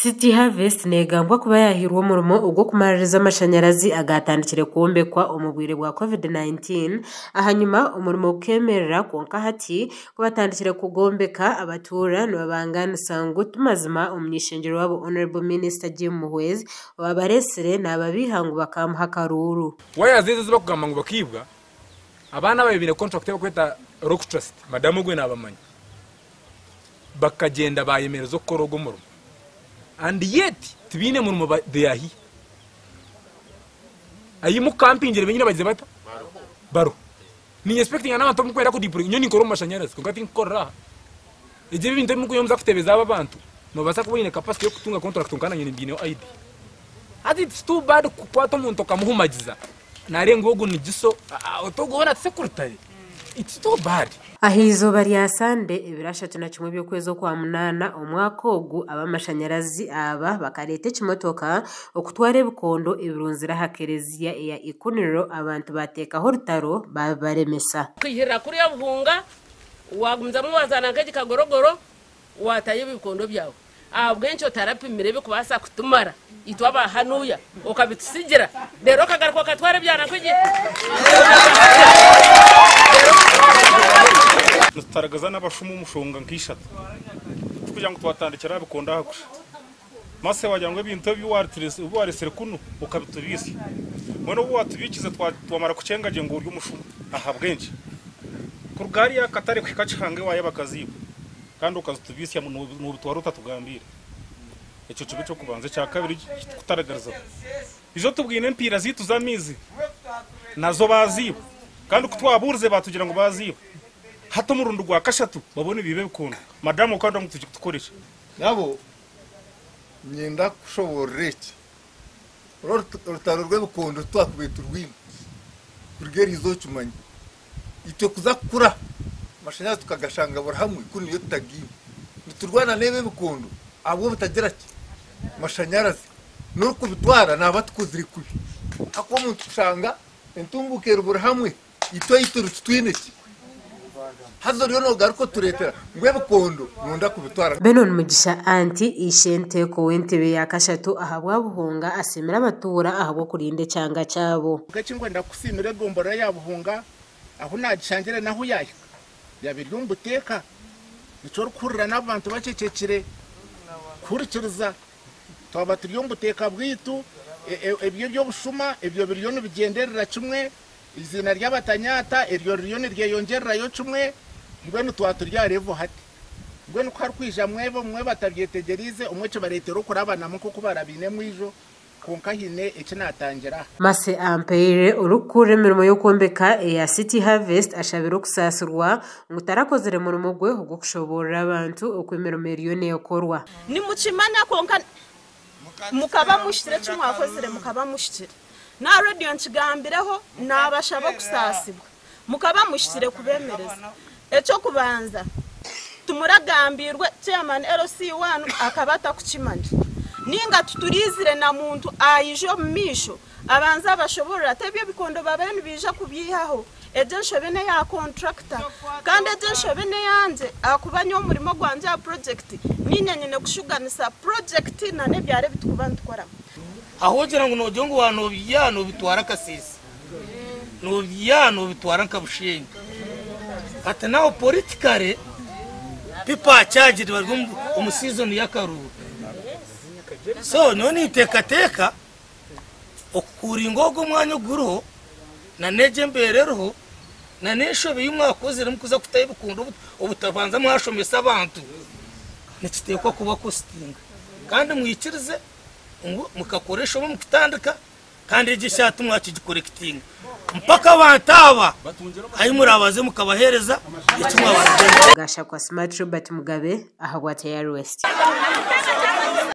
City Harvest negambwa kuba yahairwe omurimo ogw'okumaririza amashanyarazi agatandikire kwombekwa omu bwire bwa COVID-19 ahanyuma omurimo gukemerera kwonka hati kubatandikire kugombeka abatuura nibabanganisa ngu timazima omuny'eishengyero waabo Hon. Minisita Jim Muhwezi owabareetsire nababiiha ngu bakamuha akaruuru. Wires ezo ezibakugamba ngu bakaibwa, abaana ababaire baine contract ei barikweta Rock Trust, madamu ogwe nabamanya, bakagyenda bayemereza okukora ogwo omurimo and yet tibaine murimo they are here. Ahi mukampingire benyine bagize bata? Bariho. Ninye expectinga n'abantu abu mukwenda ku deploy, nyowe ninkora omu mashanyarazi kwonka tinkukorera aha. Egyo ebi ebintu ebi mukunywa muza kutebeza aba abantu, nobaasa kuba oine capacity y'okutunga contract kwonka nanye nimbiineho idea. Hati it's too bad kukwata omuntu okamuhumagiza nareeba ngu ogu ni giso, ogu hoona ti secretary. It's too bad. Aha izooba rya Sande, ebiro 31 by'okwezi Okwamunaana omwaka ogu, ab'amashanyarazi aba bakareeta ekimotoka okutwara ebikondo ebirunzire aha kereziya eya Ikuniro abantu baateekaho orutaro baabibaremesa. Kwihirira kuriya Buhunga waagumizamu waazaana nk'egi Kagorogoro waatayo ebikondo byawe. Ahabw'enki otarapimire ebirikubaasa kutumara itwe aba hanuya okabitutsigira reero okagaruka okatwara ebyana nk'egi? Nitutaragaza n'abashuma omushonga nk'ishatu tikugira ngu twatandikira aha bikondo aha kusha. Mase wagira ngu ebintu ebi waresire kunu okabitubiitsya. Mbwenu obu watubiikize twamara kukyenga gye ngu ori omushuma. Ahabw'enki? Kuruga hariya aha katare kuhika Kihanga ewaayo abakaziibwe kandi okazitubiitsya noobitwara otatugambiire. Ekyo kibe eky'okubanza. Ekya kabiri ekitukutaragarizaho, ijo tubwine empiira zaitu z'amaizi nazo baaziiba kandi ku twabuurize baatugira ngu baaziiba. Hati omurundi gwa kashatu babone nibiiba ebikondo. Madamu okanda ngu tukore ki? Nabo niinyenda kukushoboorora eki, Orwo orutaro rw'ebikondo titwakubaire turwine kuruga eryo izooba okimanye. Itwe kuza kukura amashanyarazi tukagashanga buri hamwe kunu niyo tutagaine. Niturwana n'ebi ebikondo ahabw'obutagira ki? Mashanyarazi. N'orikubitwara naaba atukozire kubi ahakuba omuntu kushanga entunguuka eri buri hamwe. Itwe ei turi titwine ki? Haza oriyo noogaruka otureetera ngu ebikondo nonda kubitwara. Benon Mugisha Anti, Ishenteeko w'entebe ya kashatu ahabwa Buhunga asiimire abatuura ahabw'okurinda ekyanga kyabo. Kwonka eki nkwenda kukusiimira egomborora ya Buhunga ahu naagishangire n'ahu yaahika yaaba eri omu buteeka. Nikyo orikuhurira n'abantu bacecekire kuhurikiriza. Twaba turi omu buteeka bwaitu, ebyo eby'obushuma ebyo biriyo nibigyenderera kimwe. Eiziina ry'abatanyaata eryo ririyo niryeyongyererayo kimwe, mbwenu twaba turi aha level hati. Mbwenu ku harikwija mwebo mwe batabyetegyereize, omwe kibareetera okurabanamu nk'oku barabaine mwijo, kwonka haine eki naatangira aha. Mercy Ampaire, orikukurira emirimo y'okwombeka eya City Harvest ashabire okusaasirwa ngu tarakozire murimo gwe ogw'okushoboorora abantu oku emirimo eriyo neekorwa. Nimukimanya kwonka mukaba muhikire eki mwakozire mukaba muhikire. N'aha rediyo nkigambireho naabashaba okusaasibwa. Mukaba muhikire kubeemereza. Eky'okubanza, timuragambiirwe chairman LC waanyu akaba atakukimanya. Nainga tituriizire na muntu aije omu maisho abanze abashoboorore ati ebi ebikondo babaire nibaija kubyihaho, egyo enshobe n'eya contractor kandi egyo enshobe n'eyangye ahakuba nyowe omurimo gwangye aha purojekiti niinye nyine kushuganisa purojekiti n'ebyaro ebi turikuba nitukoramu. Ahu ogira ngu noogira ngu waaba noobyiha noobitwara Kasese, noobyiha noobitwara nka Bushenyi. Hati now politically people are charged bari omu season y'akaruuru. So nyowe ninteekateeka okukuuringa ogu omwanya oguriho na n'egi embeera eriho na n'enshobe ei mwakozire mukuza kutaho ebikondo obutabanza mwashomesa abantu nikiteekwa kuba costinga kandi mwikirize ngu mukakora enshobe omu kutandika kandi egi eshaaha timwakigikorekitinga mpaka abantu aba ahi murabaze mukabaheereza eki mwabaraganiise. Gashakwa Smart Robert Mugabe ahabwa Tayari West.